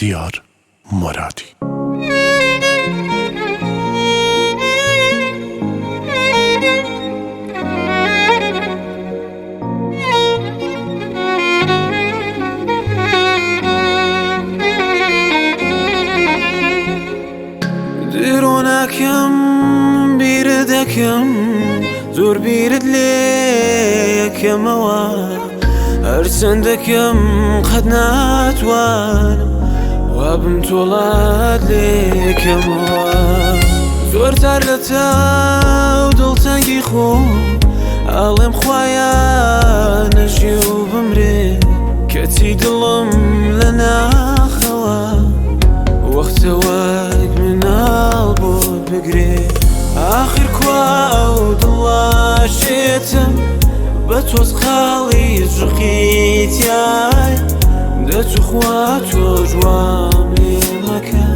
دیار مۆرادی. درۆ ناکەم بیرت دەکەم زۆر بیرت لێ یەکەمەوە هەرچەند دەکەم قەت ناتوانم وابم تۆڵات لێکەمەوە زۆر جار لە چاو دڵتەنگی خۆم ئاڵێم خوایە نەژی و بمرێ کەچی دڵم لە ناخەوە وەختە وەک مناڵ بۆت بگرێ ئاخر کوا ئەو دڵە شێتم بە تۆزقاڵی ژقی تایە دەچوو خوا تۆ جوام لێ مەکە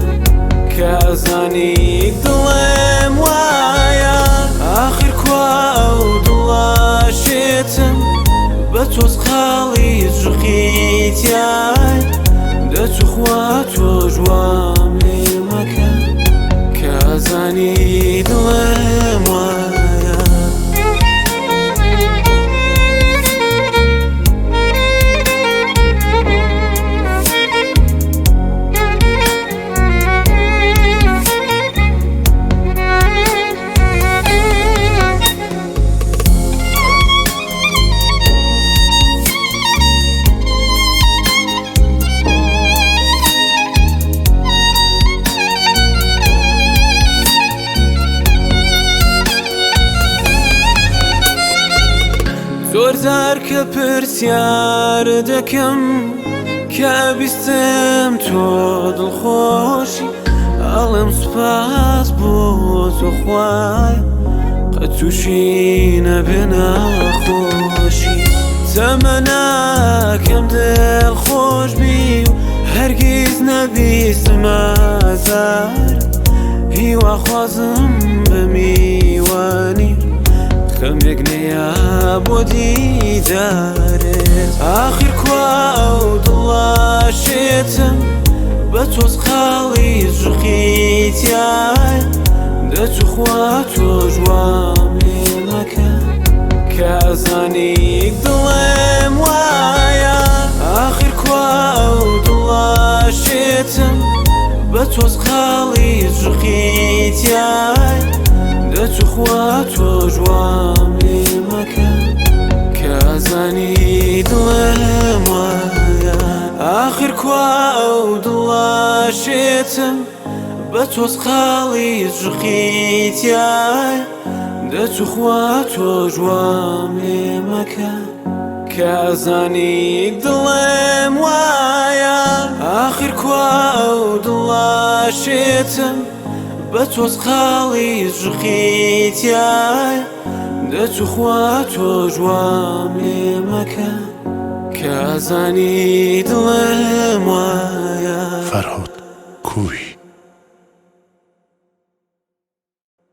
کە ئەزانی دڵم وایە ئاخر کوا ئەو دڵە شێتم بە تۆزقاڵی ژقی تایە دەچوو خوا تۆ جوام لێ مەکە کە ئەزانی دڵم وایە. زۆر جار کە پرسیار دەکەم کە بیستم تۆ دڵخۆشی ئەڵێم سوپاس بۆ تۆ خوایە قەت تووشی نەبێ ناخۆشی تەمەناکەم دڵخۆش بی و هەرگیز نەبیستم ئازار هیواخوازم بە میوانی خەمێک نەیە بۆ دیدارت ئاخر کوا ئەو دڵە شێتم بە تۆزقاڵی ژقی تایە دەچوو خوا تۆ جوام لێ مەکە کە ئەزانی دڵم وایە ئاخر کوا ئەو دڵە شێتم بە تۆزقاڵی ژقی تایە دەچوو خوا تۆ جوام لێ مەکە کە ئەزانی دڵم وایە ئاخر کوا ئەو دڵە شێتم بە تۆزقاڵی ژقی تایە دەچوو خوا تۆ جوام لێ مەکە کە ئەزانی دڵم وایە ئاخر کوا ئەو دڵە شێتم بە تۆزقاڵی ژقی تایە دەچوو خوا تۆ جوام لێ مەکە کە ئەزانی دڵم وایە. فەرهاد.